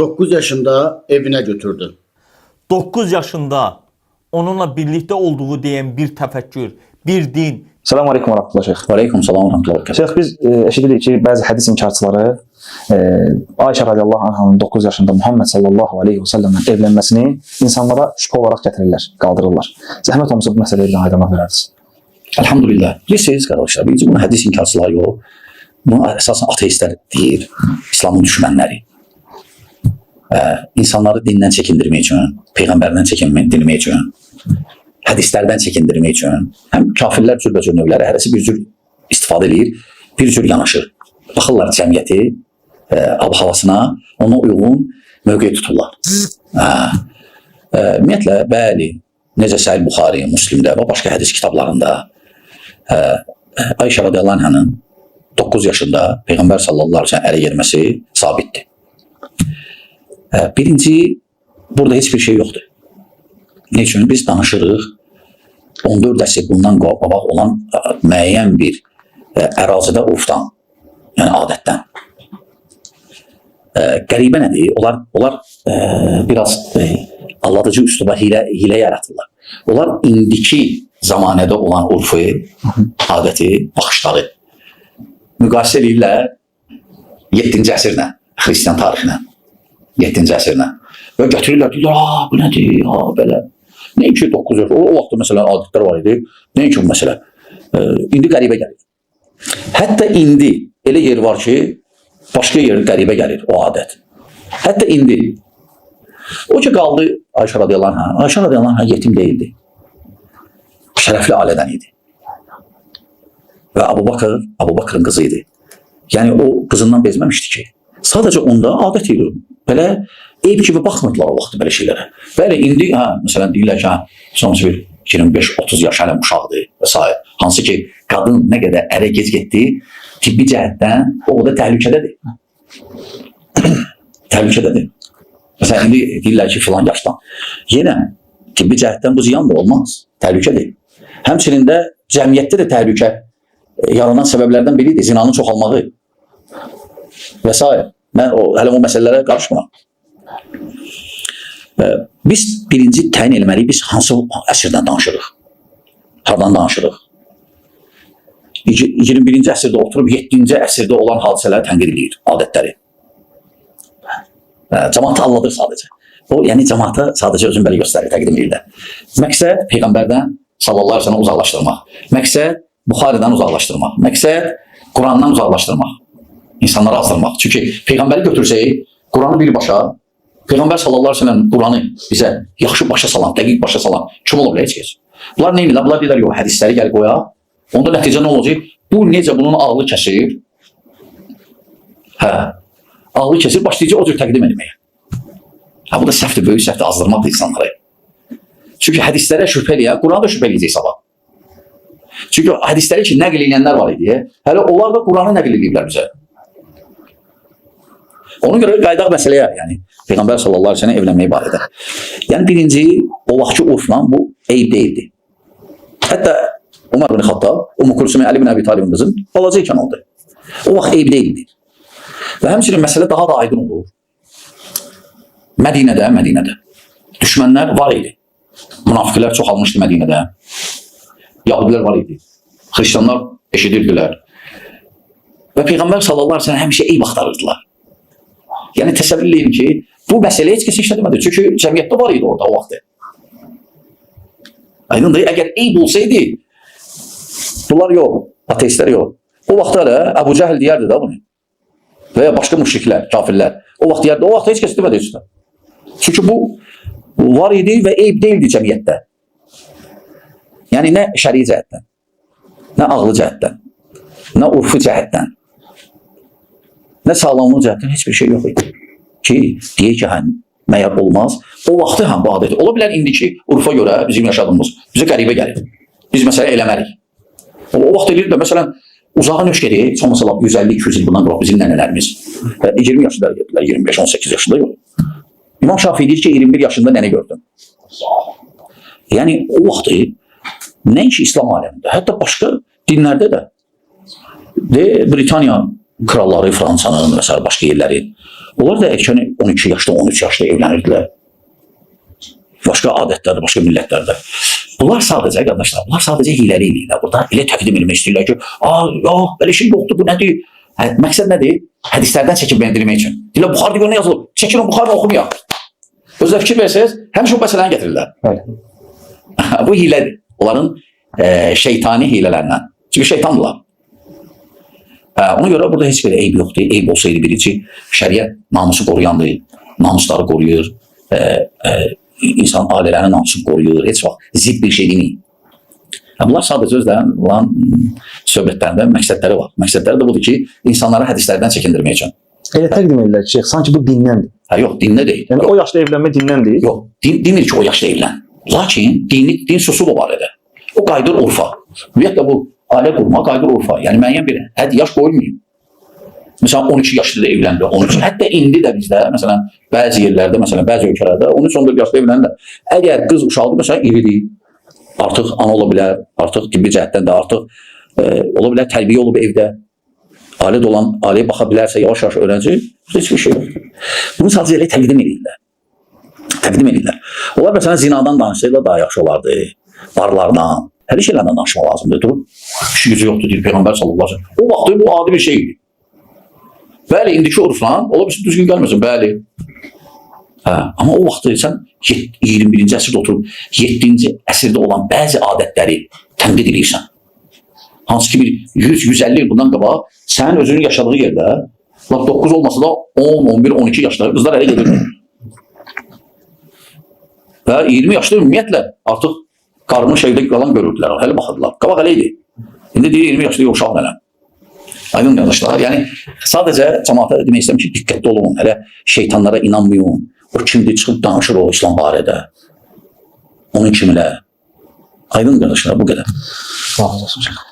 9 yaşında evine götürdü. 9 yaşında onunla birlikdə olduğu deyən bir təfəkkür, bir din, Selamun aleyküm və rəhmətullah şeyx. Və aleyküm salam və rəhmətullah. Şeyx biz eşidirik ki, bəzi hədis inkarçıları Ayşə radiyallahu anhanın 9 yaşında Muhammed sallallahu aleyhi və səlləmlə evlənməsini insanlara şübhə olaraq gətirirlər, qaldırırlar. Zəhmət olmasa bu məsələyə bir dənə aydınlıq verərsiniz. Elhamdülillah. Bilirsiniz qardaşlar, birinci bunu hədis inkarçıları yox, bunu əsasən ateistlər deyir, İslamın düşmənləri. İnsanları dindən çəkindirmək üçün, peyğəmbərdən çəkindirmək üçün, hədislərdən çəkindirmək üçün, həm kafirlər cürbəcür növləri, hərəsi bir cür istifadə eləyir, bir cür yanaşır. Baxırlar cəmiyyəti, ab-havasına, ona uyğun mövqe tuturlar. Hə. Ümumiyyətlə, bəli, necə Səhih Buxari, Müslimdə və başqa hədis kitablarında Ayşə radiyallahu anhanın 9 yaşında Peyğəmbər sallallahu əleyhi və səlləm ərə getməsi sabitdir. Birinci, burada heç bir şey yoxdur. Ne üçün? Biz danışırıq 14 əsr bundan qabaq olan müəyyən bir ərazidə urfdan, yəni adətdən. Qəribə nədir? Onlar biraz aldadıcı üsluba hilə yaratırlar. Onlar indiki zamanədə olan urfu, adəti, baxışları müqayisə eləyirlər 7-ci əsrlə, xristian tarixinə. 7-ci əsrlə. Və gətirirlər, deyirlər, "A, bu nədir? Ha, belə." Nəinki 9 yaş, o vaxtda məsələn adətlər var idi. Nəinki bu məsələ. İndi qəribə gəlir. Hətta indi elə yer var ki, başqa yer qəribə gəlir o adət. Hətta indi. O ki qaldı Ayşə radiyallahu anha. Ayşə radiyallahu anha yetim deyildi. Şərəfli ailədən idi. Və Abu Bakır, Abu Bakırın qızı idi. Yəni o qızından bezməmişdi ki. Sadəcə onda adət idi. Belə eyb kimi baxmırdılar o vaxt belə şeylərə. Bəli, indi hə, məsələn deyirlər ki, hə, sonrası bir 25-30 yaş hələ uşaqdır və s. Hansı ki, qadın nə qədər ərə gec getdi, tibbi cəhətdən o da təhlükədədir. Təhlükədədir. Məsələn, indi deyirlər ki, filan yaşdan. Yenə tibbi cəhətdən bu ziyandır, olmaz. Təhlükədir. Həmçinin də cəmiyyətdə də təhlükə yaranan səbəblərdən biridir. Zinanın çoxalmağı və s. Mən hələ o məsələlərə qarışmıram. Biz birinci təyin eləməliyik, biz hansı əsrdən danışırıq? Hardan danışırıq? 21-ci əsrdə oturub 7-ci əsrdə olan hadisələri tənqid eləyir, adətləri. Cəmaatı aldadır sadəcə. O, yəni cəmaata sadəcə özünü belə göstərir, təqdim eləyirlər. Məqsəd Peyğəmbərdən sallallahu əleyhi və səlləm uzaqlaşdırmaq. Məqsəd Buxaridən uzaqlaşdırmaq. Məqsəd Qurandan uzaqlaşdırmaq. İnsanları azdırmaq. Çünki Peyğəmbəri götürsək, Quranı birbaşa, Peyğəmbər sallallahu əleyhi və səlləm Quranı bizə yaxşı başa salan, dəqiq başa salan kim ola bilər heç kəs? Bunlar nə edirlər? Bunlar deyirlər, yox, hədisləri gəl qoyaq. Onda nəticə nə olacaq? Bu necə bunun ağlı kəsir? Hə. Ağlı kəsir, başlayacaq o cür təqdim etməyə. Ha, bu da səhvdir, böyük səhvdir, azdırmaqdır insanları. Çünki hədislərə şübhə eləyən, Qurana da şübhə eləyəcək sabah. Çünki hədisləri ki, nəql eləyənlər var idi. Hələ onlar da Quranı nəql eləyiblər bizə. Ona görə qayıdaq məsələyə, yəni Peyğəmbər sallallahu əleyhi və səlləm evlənməyi barədə. Yəni birinci, o vaxtki urfla bu eyb deyildi. Hətta Umar bin Xattab, Ümmü Kulsum Ali bin Əbi Talibin qızı balaca ikən oldu. O vaxt eyb deyildi. Və həmçinin məsələ daha da aydın olur. Mədinədə düşmənlər var idi. Münafiqlər çoxalmışdı Mədinədə. Yahudilər var idi. Xristianlar eşidirdilər. Və Peyğəmbər sallallahu əleyhi və səlləm həmişə eyb axtarırdılar. Yəni təsəvvür eləyin ki, bu məsələ heç kəs işlətmədi. Çünki cəmiyyətdə var idi orada o vaxt. Aydındır. Əgər eyb olsaydı, bunlar yox, ateistlər yox. O vaxt hələ Əbu Cəhl deyərdi də bunu. Və ya başqa müşriklər, kafirlər. O vaxt deyərdi, o vaxt heç kəs demədi heç də. Çünki bu var idi və eyb deyildi cəmiyyətdə. Yəni nə şəri cəhətdən, nə ağlı cəhətdən, nə urfu cəhətdən, nə sağlamlıq cəhətdən heç bir şey yox idi. Ki, deyək ki, hə, məyər olmaz. O vaxtı həm bu adət. Ola bilər indiki urfa görə bizim yaşadığımız bizə qəribə gəlir. Biz məsələ eləmərik. O vaxt eləyirdilər, məsələn, uzağa nöş gedək, heç olmasa lap 150-200 il bundan qabaq bizim nənələrimiz 20 yaşında getdilər, 25-18 yaşında yox. İmam Şafii deyir ki, 21 yaşında nənə gördüm. Yəni o vaxtı nəinki İslam aləmində, hətta başqa dinlərdə də Britaniya kralları, Fransanın və s. başqa yerlərin Onlar da erkən 12 yaşda, 13 yaşda evlənirdilər. Başqa adətlərdə, başqa millətlərdə. Bunlar sadəcə qardaşlar, bunlar sadəcə hiləli eləyirlər. Burada elə təqdim etmək istəyirlər ki, "A, yox, belə şey yoxdur, bu nədir?" Hə, məqsəd nədir? Hədislərdən çəkib bəyəndirmək üçün. Deyirlər, Buxarıda gör nə yazılıb. Çəkin o Buxarını oxumayaq. Özünə fikir versəniz, həmişə o məsələni gətirirlər. Bəli. Bu hilədir. Onların şeytani hilələrindən. Çünki şeytandırlar. Hə, ona görə burada heç bir eyb yoxdur. Eyb olsaydı birinci şəriət namusu qoruyandır. Namusları qoruyur. İnsan ailələrinin namusunu qoruyur. Heç vaxt zidd bir şey deməyib. Hə, bunlar sadəcə özlərinin olan söhbətlərində məqsədləri var. Məqsədləri də budur ki, insanları hədislərdən çəkindirmək üçün. Elə təqdim edirlər ki, şeyx, sanki bu dindəndir. Hə, yox, dində deyil. Yəni o yaşda evlənmə dindən deyil. Yox, din demir ki, o yaşda evlən. Lakin dini, din susub o barədə. O qayıdır urfa. Ümumiyyətlə bu ailə qurma qayıdır urfa. Yəni müəyyən bir hədd yaş qoyulmayıb. Məsələn 12 yaşda da evləndi, 13. Hətta indi də bizdə məsələn bəzi yerlərdə, məsələn bəzi ölkələrdə 13-14 yaşda evlənirlər. Əgər qız uşaqdır, məsələn iridir, artıq ana ola bilər, artıq tibbi cəhətdən də artıq ola bilər tərbiyə olub evdə. Ailədə olan, ailəyə baxa bilərsə yavaş-yavaş öyrənəcək. Burada heç bir şey yoxdur. Bunu sadəcə elə təqdim edirlər. Təqdim edirlər. Onlar məsələn zinadan danışsaydılar daha yaxşı olardı. Barlardan, hər şeylərdən danışmaq lazımdır. Durub işi gücü yoxdur deyir Peyğəmbər sallallahu əleyhi və səlləm. O vaxt bu adi bir şey idi. Bəli, indiki urfla ola bilsin düzgün gəlməsin, bəli. Hə, amma o vaxt sən 21-ci əsrdə oturub 7-ci əsrdə olan bəzi adətləri tənqid edirsən. Hansı ki bir 100-150 il bundan qabaq sənin özünün yaşadığı yerdə lap 9 olmasa da 10, 11, 12 yaşda qızlar hələ gedirdi. Və 20 yaşda ümumiyyətlə artıq qarnı şeydə qalan görürdülər, hələ baxırdılar. Qabaq hələ idi. İndi deyir 20 yaşda yox uşaq nələm. Aydın qardaşlar, yəni sadəcə cəmaata demək istəyirəm ki, diqqətli olun, hələ şeytanlara inanmayın. O kimdir çıxıb danışır o İslam barədə. Onun kimilə. Aydın qardaşlar, bu qədər. Allah razı olsun şeyx.